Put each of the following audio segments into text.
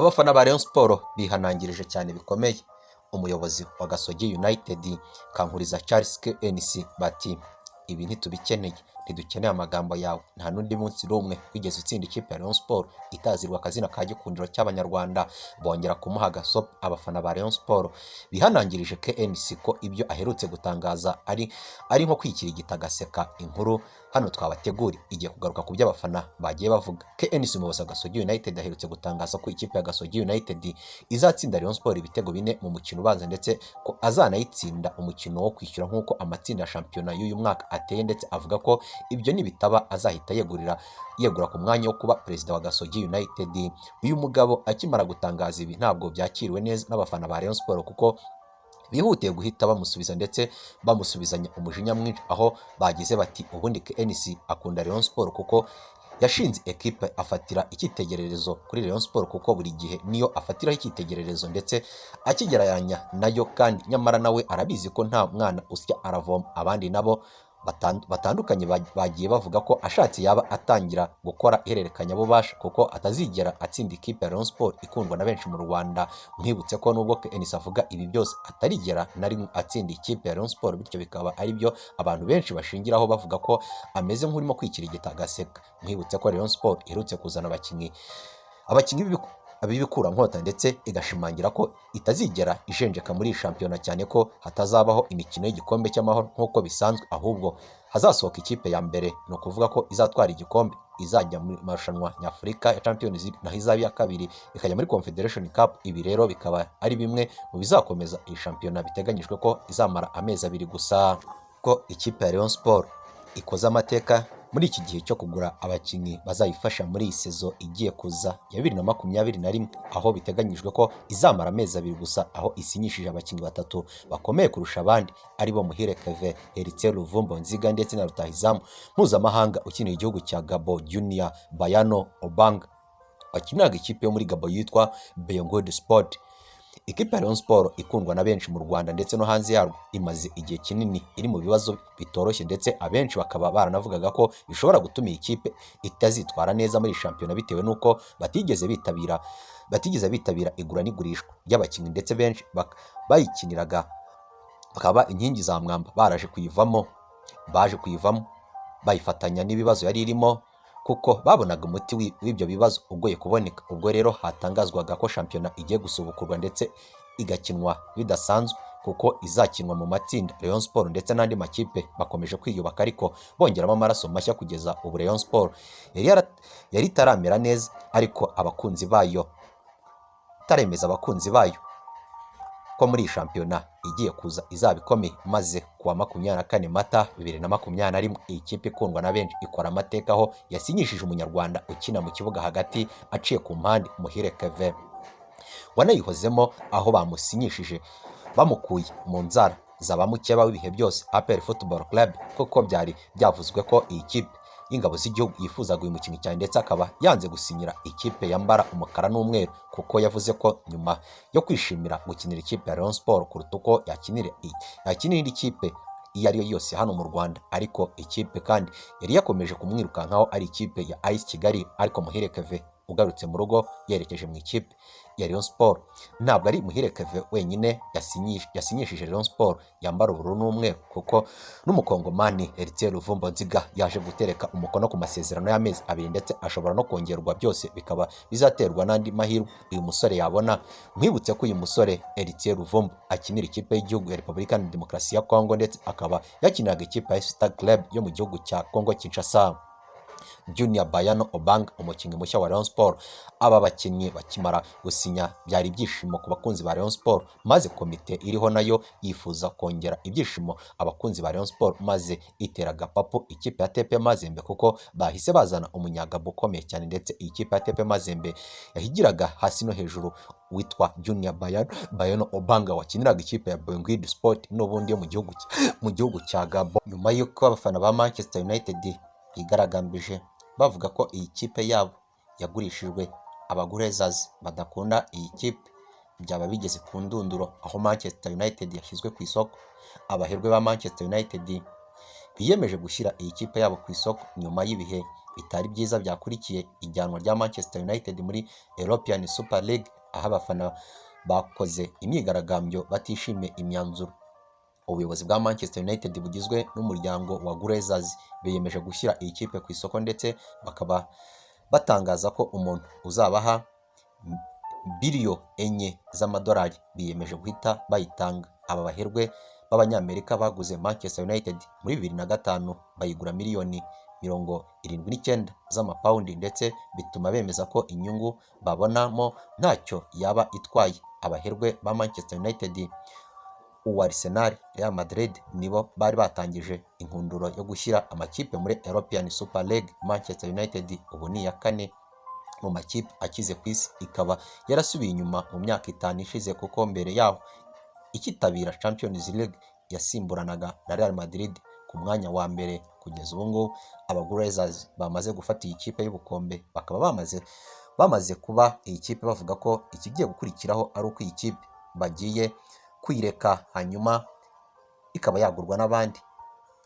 Abafana ba Rayon Sports bihanangirije cyane bikomeye umuyobozi wa Gasogi United, Kankuriza Charles KNC, bati: "Ibi ntitubikeneye, ntidukeneye amagambo yawe. Nta n'undi munsi n'umwe wigeze utsinda ikipe ya Rayon Sports itazirwa akazina ka Gikundiro cy'Abanyarwanda." Bongera kumuha agasopo. Abafana ba Rayon Sports bihanangirije KNC ko ibyo aherutse gutangaza ari nko kwikirigita agaseka. Inkuru hano twabateguri igiye kugaruka ku byo abafana bagiye bavuga. KNC, umuyobozi wa Gasogi United, aherutse gutangaza ko ikipe ya Gasogi United izatsinda Rayon Sports ibitego 4 mu mukino ubanza, ndetse ko azanayitsinda umukino wo kwishyura nk'uko amatsinda ya shampiyona y'uyu mwaka ateye, ndetse avuga ko ibyo nibitaba azahita yegura ku mwanya wo kuba perezida wa Gasogi United. Uyu mugabo akimara gutangaza ibi, ntabwo byakiriwe neza n'abafana ba Rayon Sports, kuko bihutiye guhita bamusubiza, ndetse bamusubizanya umujinya mwinshi, aho bagize bati: "Ubundi KNC akunda Rayon Sports kuko yashinze ekipe afatira icyitegererezo kuri Rayon Sports, kuko buri gihe niyo afatiraho icyitegererezo ndetse akigereranya nayo, kandi nyamara nawe arabizi ko nta mwana usya aravoma." Abandi nabo batandukanye bagiye bavuga ko ashatse yaba atangira gukora ihererekanyabubasha, kuko atazigera atsinda ikipe ya Rayon Sports ikundwa na benshi mu Rwanda. Mwibutse ko nubwo KNC avuga ibi byose, atarigera na rimwe atsinda ikipe ya Rayon Sports, bityo bikaba ari byo abantu benshi bashingiraho bavuga ko ameze nk'urimo kwikirigita agaseka. Mwibutse ko Rayon Sports iherutse kuzana abakinnyi b'ibikurankota, ndetse igashimangira ko itazigera ijenjeka muri iyi shampiyona, cyane ko hatazabaho imikino y'igikombe cy'amahoro nk'uko bisanzwe, ahubwo hazasohoka ikipe ya mbere, ni ukuvuga ko izatwara igikombe izajya mu marushanwa nyafurika ya Champions League, naho izaba iya kabiri ikajya muri Confederation Cup. Ibi rero bikaba ari bimwe mu bizakomeza iyi shampiyona biteganyijwe ko izamara amezi 2 gusa. Ko ikipe ya Rayon Sports ikoze amateka muri iki gihe cyo kugura abakinnyi bazayifasha muri iyi saison igiye kuza ya 2021, aho biteganyijwe ko izamara amezi 2 gusa, aho isinyishije abakinnyi batatu bakomeye kurusha abandi, aribo Muhire Kevin, Heritier Luvumbo Nziga ndetse na rutahizamu mpuzamahanga ukinira igihugu cya Gabon, Junior Bayano Obanga, wakiniraga ikipe yo muri Gabon yitwa Beyongold Sport. Ikipe ya Rayon Sports ikundwa na benshi mu Rwanda ndetse no hanze yarwo, imaze igihe kinini iri mu bibazo bitoroshye, ndetse abenshi bakaba baranavugaga ko bishobora gutuma iyi kipe itazitwara neza muri shampiyona, bitewe n'uko batigeze bitabira igura n'igurishwa ry'abakinnyi, ndetse benshi bayikiniraga bakaba inkingi za mwamba baraje kuyivamo, baje kuyivamo bayifatanya n'ibibazo yari irimo, kuko babonaga umuti w'ibyo bibazo ugoye kuboneka. Ubwo rero hatangazwaga ko shampiyona igiye gusubukurwa ndetse igakinwa bidasanzwe, kuko izakinwa mu matsinda, Rayon Sports ndetse n'andi makipe bakomeje kwiyubaka ariko bongeramo amaraso mashya. Kugeza ubu Rayon Sports yari itaramera neza, ariko abakunzi bayo itaremeza abakunzi bayo ko muri iyi shampiyona igiye kuza izaba ikomeye, maze kuwa 24 Mata 2021 iyi kipe ikundwa na benshi ikora amateka, aho yasinyishije Umunyarwanda ukina mu kibuga hagati aciye ku mpande, Muhire Kevin wanayihozemo, aho bamusinyishije bamukuye mu nzara za ba mukeba w'ibihe byose, APR Football Club, kuko byari byavuzwe ko iyi kipe y'ingabo z'igihugu yifuzaga uyu mukinnyi cyane, ndetse akaba yanze gusinyira ikipe yambara umukara n'umweru, kuko yavuze ko nyuma yo kwishimira gukinira ikipe ya Rayon Sports kuruta uko yakinira indi kipe iyo ari yo yose hano mu Rwanda. Ariko ikipe kandi yari yakomeje kumwirukankaho ari ikipe ya AS Kigali, ariko Muhire Kevin ugarutse mu rugo yerekeje mu ikipe ya Rayon Sports. Ntabwo ari Muhire Kevin wenyine yasinyishije Rayon Sports yambara ubururu n'umweru, kuko n'Umukongomani Heritier Luvumbo Nziga yaje gutereka umukono ku masezerano y'amezi 2, ndetse ashobora no kongerwa, byose bikaba bizaterwa n'andi mahirwe uyu musore yabona. Nkwibutse ko uyu musore Heritier Luvumbo akinira ikipe y'igihugu ya Repubulika ya Demokarasi ya Kongo, ndetse akaba yakiniraga ikipe ya Star Club yo mu gihugu cya Kongo Kinshasa. Junior Bayano Obang, umukinnyi mushya wa Rayon Sports. Aba bakinnyi bakimara gusinya byari ibyishimo ku bakunzi ba Rayon Sports, maze komite iriho nayo yifuza kongera ibyishimo abakunzi ba Rayon Sports, maze itera agapapu ikipe ya TP Mazembe, kuko bahise bazana Umunyagabo ukomeye cyane, ndetse iyi kipe ya TP Mazembe yahigiraga hasi no hejuru witwa Junior Bayano Obanga wakiniraga ikipe ya Bengui Sport n'ubundi yo mu gihugu cya Gabon. Nyuma y'uko abafana ba Manchester United bigaragambije bavuga ko iyi kipe yabo yagurishijwe aba Glazers badakunda iyi kipe, byaba bigeze ku ndunduro, aho Manchester United yashyizwe ku isoko. Abaherwe ba Manchester United biyemeje gushyira iyi kipe yabo ku isoko nyuma y'ibihe Bitari byiza byakurikiye ijyanwa rya Manchester United muri European Super League, aho abafana bakoze imyigaragambyo batishimiye imyanzuro. Ubuyobozi bwa Manchester United bugizwe n'umuryango wa Glazers biyemeje gushyira iyi kipe ku isoko, ndetse bakaba batangaza ko umuntu uzabaha 4 billion z'amadolari biyemeje guhita bayitanga. Aba baherwe b'Abanyamerika baguze Manchester United muri 2005, bayigura miliyoni 79 z'amapawundi, ndetse bituma bemeza ko inyungu babonamo ntacyo yaba itwaye. Abaherwe ba Manchester United, uwa Arsenal, Real Madrid, nibo bari batangije inkundura yo gushyira amakipe muri European Super League. Manchester United ubu ni iya kane mu makipe akize ku isi, ikaba yarasubiye inyuma mu myaka 5 ishize, kuko mbere yaho ikitabira Champions League yasimburanaga na Real Madrid ku mwanya wa mbere. Kugeza ubu ngubu aba Glazers bamaze gufata iyi kipe y'ubukombe, bakaba bamaze kuba iyi kipe, bavuga ko ikigiye gukurikiraho ari uko iyi kipe bagiye kuyireka, hanyuma ikaba yagurwa n'abandi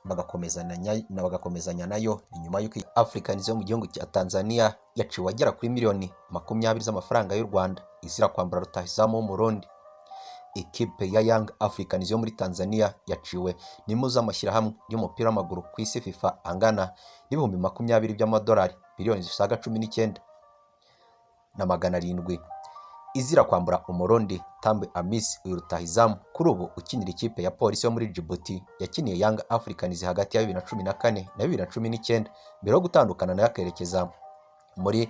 bagakomezanya nayo. Ni nyuma y'uko Africans yo mu gihugu cya Tanzania yaciwe agera kuri miliyoni 20 z'amafaranga y'u Rwanda izira kwambura rutahizamu w'Umurundi. Ikipe ya Young Africans yo muri Tanzania yaciwe n'impuzamashyirahamwe y'umupira w'amaguru ku isi FIFA angana n'20,000 by'amadolari, miliyoni zisaga 19 na 700, izira kwambura Umurundi Tambwe Amisi. Uyu rutahizamu kuri ubu ukinira ikipe ya Polisi yo muri Djibouti yakiniye Young Africans hagati ya 2014 na 2019 mbere yo gutandukana nayo akerekeza muri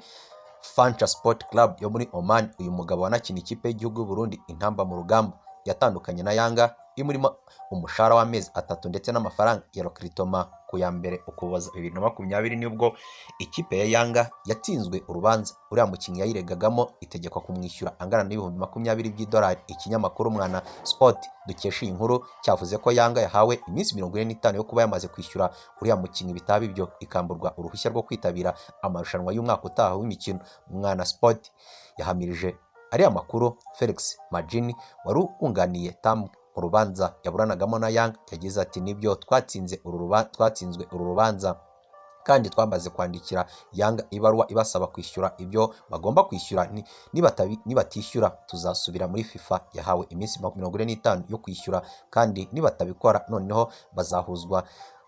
Fancha Sport Club yo muri Oman. Uyu mugabo wanakina ikipe y'igihugu y'u Burundi Intamba mu Rugamba yatandukanye na Yanga imurimo umushahara w'amezi 3 ndetse n'amafaranga ya recrutement. Ku ya 1 Ukuboza 2020 nibwo ikipe ya Yanga yatsinzwe urubanza uriya mukinnyi yayiregagamo, itegekwa kumwishyura angana n'20,000 by'idolari. Ikinyamakuru Mwana Sport dukesha iyi nkuru cyavuze ko Yanga yahawe iminsi 45 yo kuba yamaze kwishyura uriya mukinnyi, bitaba ibyo ikamburwa uruhushya rwo kwitabira amarushanwa y'umwaka utaha w'imikino. Mwana Sport yahamirije ariya makuru Felix Majini wari wunganiye Tambwe mu rubanza yaburanagamo na Yanga. Yagize ati: "Nibyo, twatsinzwe uru rubanza kandi twamaze kwandikira Yanga ibaruwa ibasaba kwishyura ibyo bagomba kwishyura. Nibatishyura tuzasubira muri FIFA. Yahawe iminsi 45 yo kwishyura, kandi nibatabikora noneho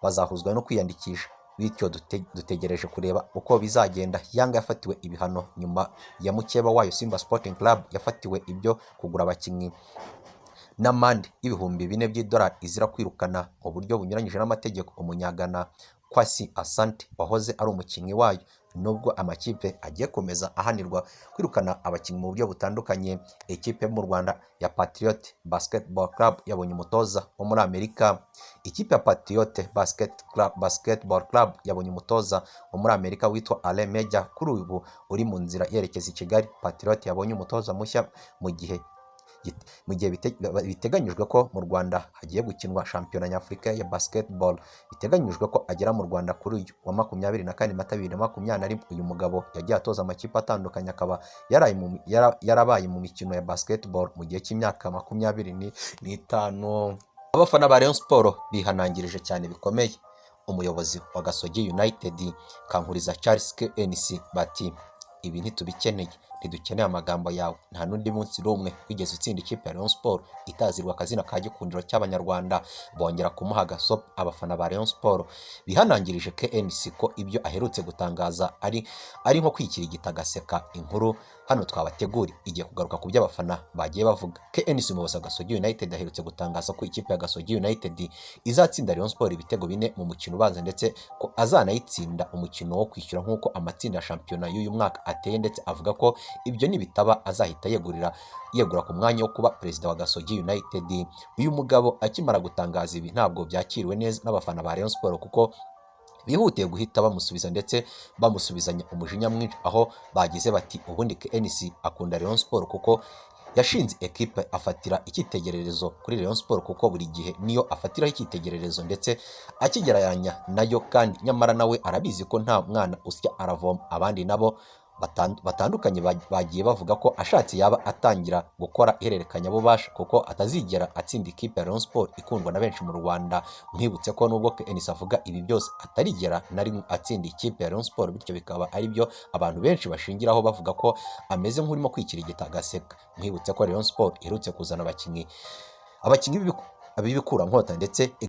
bazahuzwa no kwiyandikisha, bityo dutegereje kureba uko bizagenda." Yanga yafatiwe ibihano nyuma ya mukeba wayo Simba Sporting Club yafatiwe ibyo kugura abakinnyi n'amande y'4,000 by'idolari izira kwirukana mu buryo bunyuranyije n'amategeko Umunyagana Kwasi Asante wahoze ari umukinnyi wayo. Nubwo amakipe agiye komeza ahanirwa kwirukana abakinnyi mu buryo butandukanye, ikipe yo mu Rwanda ya Patriot Basketball Club yabonye umutoza wo muri Amerika. Ikipe ya Patriot Basketball Club yabonye umutoza wo muri Amerika witwa Alain Major, kuri ubu uri mu nzira yerekeza i Kigali. Patriot yabonye umutoza mushya mu gihe biteganyijwe ko mu Rwanda hagiye gukinwa shampiyona nyafurika ya basketball. Biteganyijwe ko agera mu Rwanda kuri uyu wa 24 Mata 2021. Uyu mugabo yagiye atoza amakipe atandukanye, akaba yarabaye mu mikino ya basketball mu gihe cy'imyaka 25. Abafana ba Rayon Sport bihanangirije cyane bikomeye umuyobozi wa Gasogi United Kankuriza Charles KNC, bati: "Ibi ntitubikeneye, ntidukeneye amagambo yawe. Nta n'undi munsi n'umwe wigeze utsinda ikipe ya Rayon Sport itazirwa akazina ka Gikundiro cy'Abanyarwanda." Bongera kumuha gasopo. Abafana ba Rayon Sport bihanangirije KNC ko ibyo aherutse gutangaza ari nko kwikirigita agaseka. Inkuru hano twabateguri igiye kugaruka ku byo abafana bagiye bavuga. KNC, umuyobozi wa Gasogi United, aherutse gutangaza ko ikipe ya Gasogi United izatsinda Rayon Sport ibitego 4 mu mukino ubanza, ndetse ko azanayitsinda umukino wo kwishyura nk'uko amatsinda ya shampiyona y'uyu mwaka ateye, ndetse avuga ko ibyo nibitaba azahita yegura ku mwanya wo kuba perezida wa Gasogi United. Uyu mugabo akimara gutangaza ibi ntabwo byakiriwe neza n'abafana ba Rayon Sport, kuko bihutiye guhita bamusubiza, ndetse bamusubizanya umujinya mwinshi, aho bagize bati: "Ubundi KNC akunda Rayon Sport kuko yashinze ekipe afatira icyitegererezo kuri Rayon Sport, kuko buri gihe niyo afatiraho icyitegererezo ndetse akigereranya nayo, kandi nyamara nawe arabizi ko nta mwana usya aravoma." Abandi nabo Batandukanye bagiye bavuga ko ashatse yaba atangira gukora ihererekanyabubasha, kuko atazigera atsinda ikipe ya Rayon Sport ikundwa na benshi mu Rwanda. Mwibutse ko nubwo KNC avuga ibi byose, atarigera na rimwe atsinda ikipe ya Rayon Sport, bityo bikaba ari byo abantu benshi bashingiraho bavuga ko ameze nk'urimo kwikirigita agaseka. Mwibutse ko Rayon Sport iherutse kuzana abakinnyi b'ibikurankota ndetse